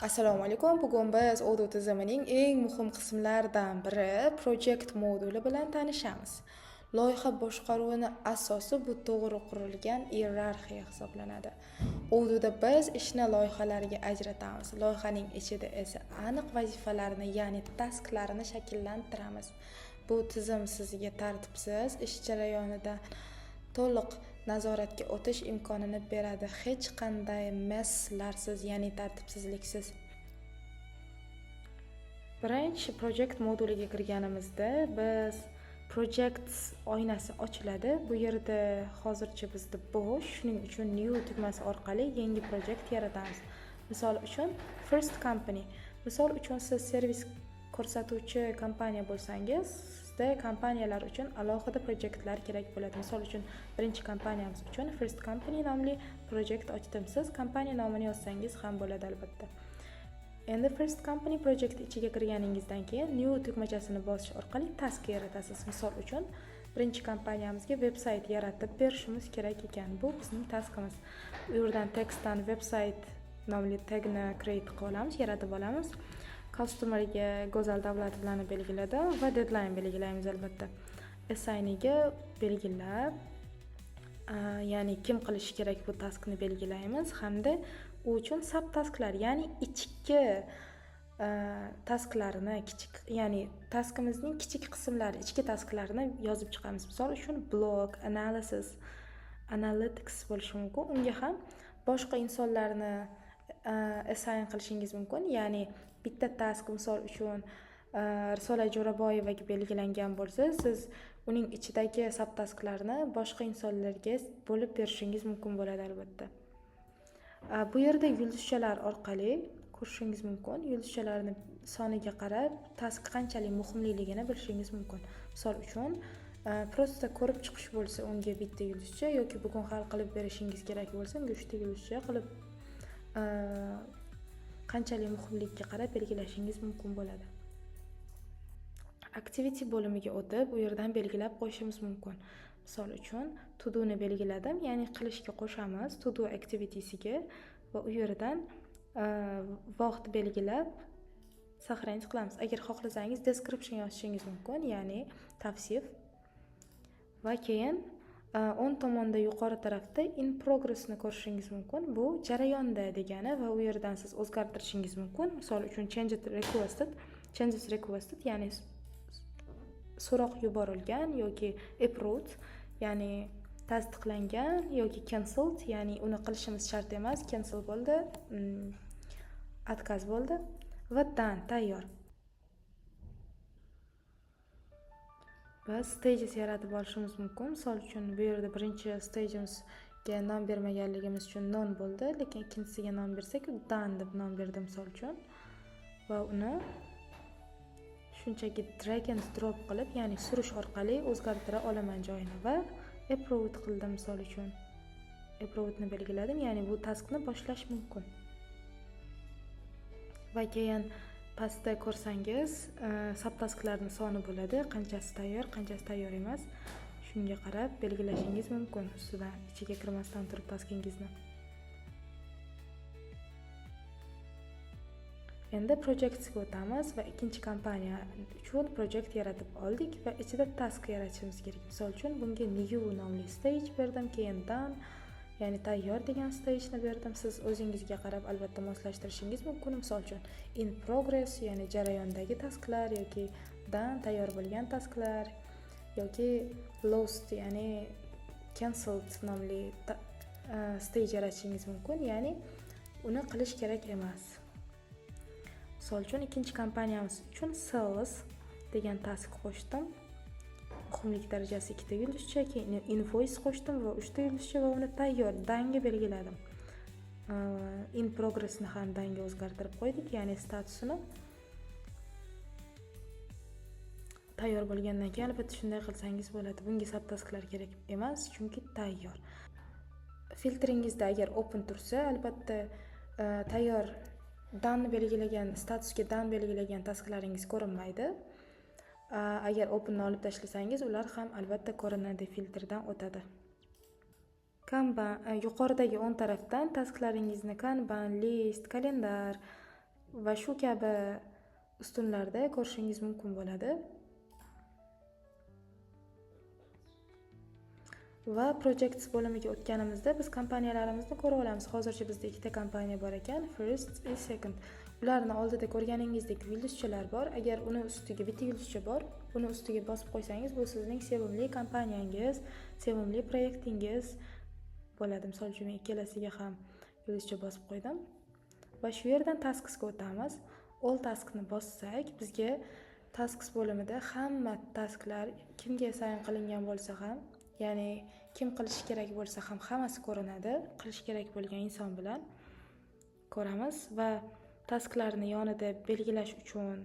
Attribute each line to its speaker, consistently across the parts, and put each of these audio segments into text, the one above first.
Speaker 1: Assalomu alaykum. Bugun biz Odoo tizimining eng muhim qismlaridan biri Project moduli bilan tanishamiz. Loyiha boshqaruvini asosi bu to'g'ri qurilgan iyerarxiya hisoblanadi. Odooda biz ishni loyihalarga ajratamiz. Loyihaning ichida esa aniq vazifalarni, ya'ni tasklarni shakllantiramiz. Bu tizim sizga tartibsiz ish jarayonida to'liq nazoratga o'tish imkonini beradi. Hech qanday messlarsiz, ya'ni tartibsizliksiz. Birinchi Project moduliga kirganimizda biz Projects oynasi ochiladi. Bu yerda hozircha bizda bo'sh, shuning uchun New tugmasi orqali yangi project yaratamiz. Misol uchun, First Company. Misol uchun, siz servis ko'rsatuvchi kompaniya bo'lsangiz, sizda kompaniyalar uchun alohida proyektlar kerak bo'ladi. Misol uchun, birinchi kompaniyamiz uchun First Company nomli project ochdim. Siz kompaniya nomini yozsangiz ham bo'ladi albatta. Endi First Company project ichiga kirganingizdan keyin New tugmachasini bosish orqali task yaratasiz. Misol uchun, birinchi kompaniyamizga veb-sayt yaratib berishimiz kerak ekan. Bu bizning taskimiz. U yerdan tekstdan website nomli tagni create qilib olamiz, yaratib olamiz. Customerga Go'zal Davlatovlarni belgiladim va deadline belgilaymiz albatta. Assigniga belgilab, ya'ni kim qilishi kerak bu taskni belgilaymiz hamda u uchun subtasklar, ya'ni ichki tasklarni kichik, ya'ni taskimizning kichik qismlari, ichki tasklarni yozib chiqamiz. Misol uchun, blog, analysis, analytics bo'lishi mumkin. Unga ham boshqa insonlarni assign qilishingiz mumkin. Ya'ni bitta task, misol uchun, Risola Jo'raboyevaga belgilangan bo'lsa, siz uning ichidagi subtasklarni boshqa insonlarga bo'lib berishingiz mumkin bo'ladi albatta. Bu yerda yulduzchalar orqali ko'rishingiz mumkin. Yulduzchalarni soniga qarab task qanchalik muhimligini bilishingiz mumkin. Misol uchun, просто ko'rib chiqish bo'lsa, unga bitta yulduzcha yoki bugun hal qilib berishingiz kerak bo'lsa, unga uchta yulduzcha qilib, qanchalik muhimligiga qarab belgilashingiz mumkin bo'ladi. Activity bo'limiga o'tib, u yerdan belgilab qo'yishimiz mumkin. Misol uchun, to do ni belgiladim, ya'ni qilishga qo'shamiz to do activitiesiga va u yerdan vaqt belgilab сохранить qilamiz. Agar xohlasangiz, description yozishingiz mumkin, ya'ni tavsif. Va keyin o'ng tomonda yuqori tarafda in progressni ko'rishingiz mumkin. Bu jarayonda degani va u yerdan siz o'zgartirishingiz mumkin. Misol uchun, changes requested, ya'ni so'roq yuborilgan yoki approved, ya'ni tasdiqlangan yoki cancelled, ya'ni uni qilishimiz shart emas, cancel bo'ldi, отказ bo'ldi va done, tayyor. Biz stages yaratib olishimiz mumkin. Misol uchun, bu yerda birinchi stageimizga nom bermaganligimiz uchun none bo'ldi, lekin ikkinchisiga nom bersak, done deb nom berdim misol uchun. Va uni shunchaki drag and drop qilib, ya'ni surish orqali o'zgartira olaman joyini va approved qildim misol uchun. Approvedni belgiladim, ya'ni bu taskni boshlash mumkin. Va keyin pastda ko'rsangiz, subtasklarning soni bo'ladi, qanchasi tayyor, qanchasi tayyor emas. Shunga qarab belgilashingiz mumkin, ustidan ichiga kirmasdan turib taskingizni. Endi projectsga o'tamiz va ikkinchi kompaniya uchun project yaratib oldik va ichida task yaratishimiz kerak. Misol uchun, bunga new nomli stage berdim, keyin done, ya'ni tayyor degan stageni berdim. Siz o'zingizga qarab albatta moslashtirishingiz mumkin. Misol uchun, in progress, ya'ni jarayondagi tasklar yoki done, tayyor bo'lgan tasklar yoki lost, ya'ni cancelled nomli stage yaratishingiz mumkin, ya'ni uni qilish kerak emas. Misol uchun, ikkinchi kompaniyamiz uchun sales degan task qo'shdim. Muhimlik darajasi ikkita yulduzcha, keyin invoice qo'shdim va uchta yulduzcha va uni tayyor danga belgiladim. In progressni ham danga o'zgartirib qo'ydik, ya'ni statusini tayyor bo'lgandan keyin albatta shunday qilsangiz bo'ladi. Bunga subtasklar kerak emas, chunki tayyor. Filtringizda agar open tursa, albatta, tayyor done belgilagan, statusga done belgilagan tasklaringiz ko'rinmaydi. Agar openni olib tashlasangiz, ular ham albatta ko'rinadi, filtrdan o'tadi. Kanban, yuqoridagi o'ng tarafdan tasklaringizni Kanban, list, kalendar, Va shu kabi ustunlarda ko'rishingiz mumkin bo'ladi. Va Projects bo'limiga o'tganimizda biz kompaniyalarimizni ko'ra olamiz. Hozircha bizda ikkita kompaniya bor ekan, First va Second. Ularni oldida ko'rganingizdek yulduzchalar bor. Agar uni ustiga bitta yulduzcha bor, uni ustiga bosib qo'ysangiz, bu sizning sevimli kompaniyangiz, sevimli proyektingiz bo'ladi. Misol uchun, men ikkalasiga ham yulduzcha bosib qo'ydim. Va shu yerdan Tasksga o'tamiz. All taskni bossak, bizga Tasks bo'limida hamma tasklar kimga assign qilingan bo'lsa ham, ya'ni kim qilishi kerak bo'lsa ham hammasi ko'rinadi. Qilish kerak bo'lgan inson bilan ko'ramiz va tasklarni yonida belgilash uchun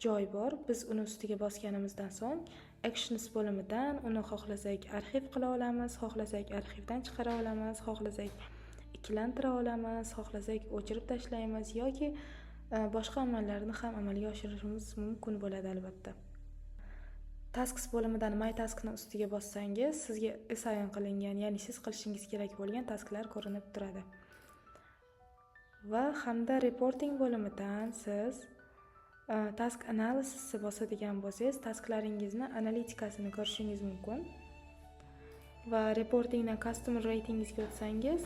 Speaker 1: joy bor. Biz uni ustiga bosganimizdan so'ng Actions bo'limidan uni xohlasak arxiv qila olamiz, xohlasak arxivdan chiqara olamiz, xohlasak ikkilantira olamiz, xohlasak o'chirib tashlaymiz yoki boshqa amallarni ham amalga oshirishimiz mumkin bo'ladi albatta. Tasks bo'limidan My Taskni ustiga bossangiz, sizga assign qilingan, ya'ni siz qilishingiz kerak bo'lgan tasklar ko'rinib turadi. Va hamda Reporting bo'limidan siz Task Analysisni bosadigan bo'lsangiz, tasklaringizni analitikasini ko'rishingiz mumkin. Va Reportingdan Customer Ratingizga o'tsangiz,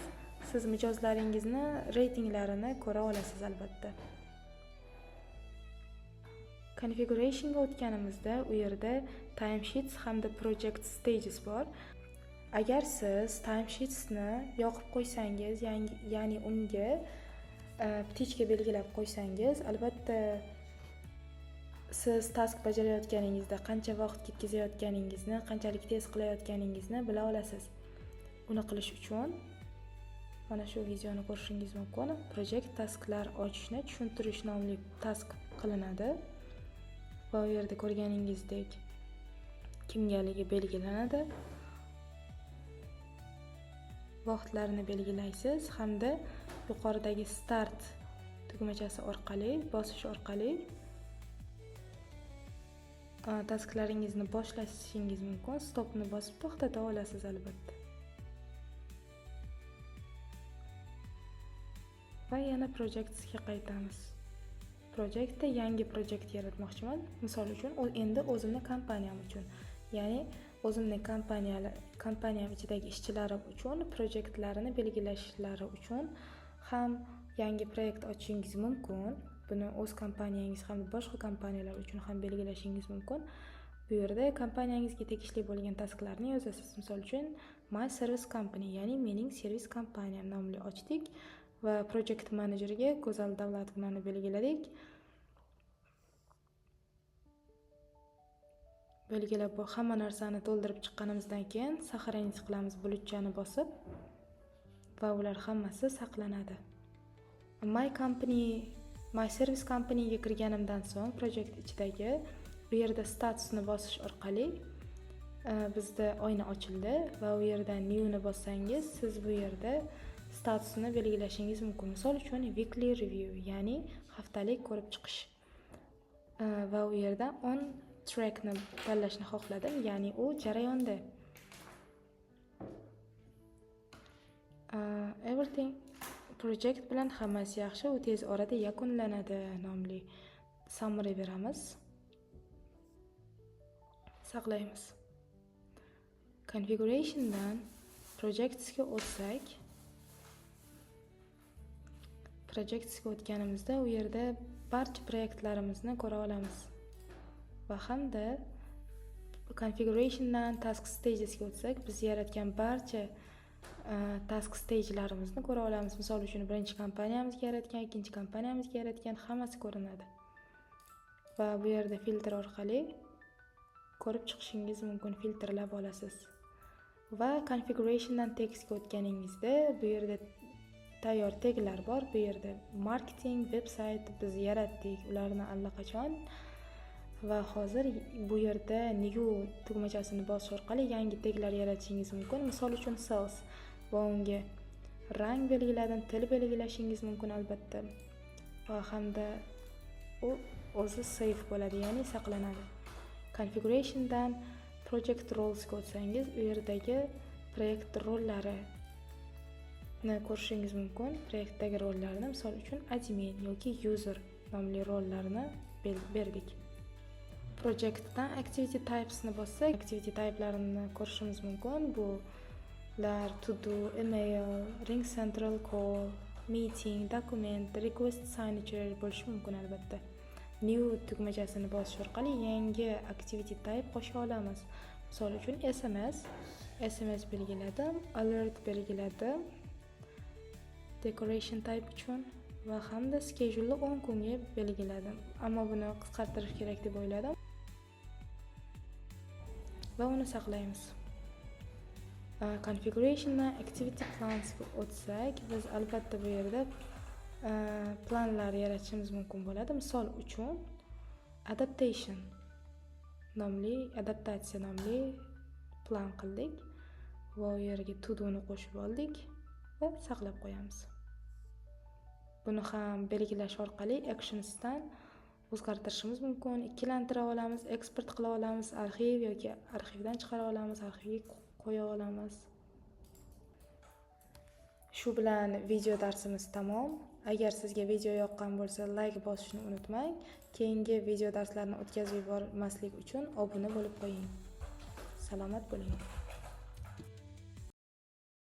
Speaker 1: siz mijozlaringizni reytinglarini ko'ra olasiz albatta. Configurationga o'tganimizda u yerda Timesheets hamda Project Stages bor. Agar siz timesheetsni yoqib qo'ysangiz, ya'ni unga птичка belgilab qo'ysangiz, albatta siz task bajarayotganingizda qancha vaqt ketkazayotganingizni, qanchalik tez qilayotganingizni bila olasiz. Uni qilish uchun mana shu videoni ko'rishingiz mumkin. Project tasklar ochishni tushuntirish nomli task qilinadi. Va u yerda ko'rganingizdek kimgaligi belgilanadi. Vaqtlarni belgilaysiz hamda yuqoridagi Start tugmachasi orqali bosish orqali tasklaringizni boshlashingiz mumkin. Stopni bosib to'xtata olasiz albatta. Va yana Projectsga qaytamiz. Projectda yangi projekt yaratmoqchiman. Misol uchun, endi o'zimni kompaniyam uchun, ya'ni o'zimni kompaniyam ichidagi ishchilarim uchun proyektlarini belgilashlari uchun ham yangi proyekt ochishingiz mumkin. Buni o'z kompaniyangiz hamda boshqa kompaniyalar uchun ham belgilashingiz mumkin. Bu yerda kompaniyangizga tegishli bo'lgan tasklarni yozasiz. Misol uchun, My Service Company, ya'ni mening servis kompaniyam nomli ochdik va project managerga Go'zal Davlatovnani belgiladik. Belgilab bu hamma narsani to'ldirib chiqqanimizdan keyin сохранить qilamiz bulutchani bosib va ular hammasi saqlanadi. My Company, My Service Companyga kirganimdan so'ng project ichidagi bu yerda statusni bosish orqali bizda oyna ochildi va u yerdan Newni bossangiz, siz bu yerda statusni belgilashingiz mumkin. Misol uchun, weekly review, ya'ni haftalik ko'rib chiqish. Va u yerda on trackni tanlashni xohladim, ya'ni u jarayonda. Everything project bilan hammasi yaxshi, u tez orada yakunlanadi nomli summary beramiz. Saqlaymiz. Configurationdan Projectsga o'tsak, Projectsga o'tganimizda u yerda barcha proyektlarimizni ko'ra olamiz. Va hamda Configurationdan Task Stagesga o'tsak, biz yaratgan barcha task stagelarimizni ko'ra olamiz. Misol uchun, birinchi kompaniyamizga yaratgan, ikkinchi kompaniyamizga yaratgan hammasi ko'rinadi. Va bu yerda filtr orqali ko'rib chiqishingiz mumkin, filtrlab olasiz. Va Configurationdan Tagsga o'tganingizda bu yerda tayyor taglar bor. Bu yerda marketing, website biz yaratdik ularni allaqachon. Va hozir bu yerda New tugmachasini bosish orqali yangi taglar yaratishingiz mumkin. Misol uchun, sales va unga rang belgiladim, til belgilashingiz mumkin albatta. Va hamda u o'zi save bo'ladi, ya'ni saqlanadi. Configurationdan Project Rolesga o'tsangiz, u yerdagi proyekt rollari Ko'rishingiz mumkin proyektdagi rollarni, misol uchun, admin yoki user nomli rollarni berdik. Projectdan activity typesni bossak, activity typelarini ko'rishimiz mumkin. Bular to do, email, RingCentral call, meeting, document, request signature bo'lishi mumkin. Albatta, new tugmachasini bosish orqali yangi activity type qo'sha olamiz. Misol uchun, SMS. SMS belgiladim, alert belgiladim decoration type uchun va hamda schedule'ni 10 kunga belgiladim, ammo buni qisqartirish kerak deb o'yladim va uni saqlaymiz. Configurationdan activity plansga o'tsak, biz albatta bu yerda planlar yaratishimiz mumkin bo'ladi. Misol uchun, adaptation nomli, adaptatsiya nomli plan qildik va u yerga to doni qo'shib oldik va saqlab qo'yamiz. Buni ham belgilash orqali actionsdan o'zgartirishimiz mumkin, ikkilantira olamiz, eksport qila olamiz, arxiv yoki arxivdan chiqara olamiz, arxivga qo'ya olamiz. Shu bilan video darsimiz tamom. Agar sizga video yoqqan bo'lsa, layk bosishni unutmang. Keyingi video darslarni o'tkazib yubormaslik uchun obuna bo'lib qo'ying. Salomat bo'ling.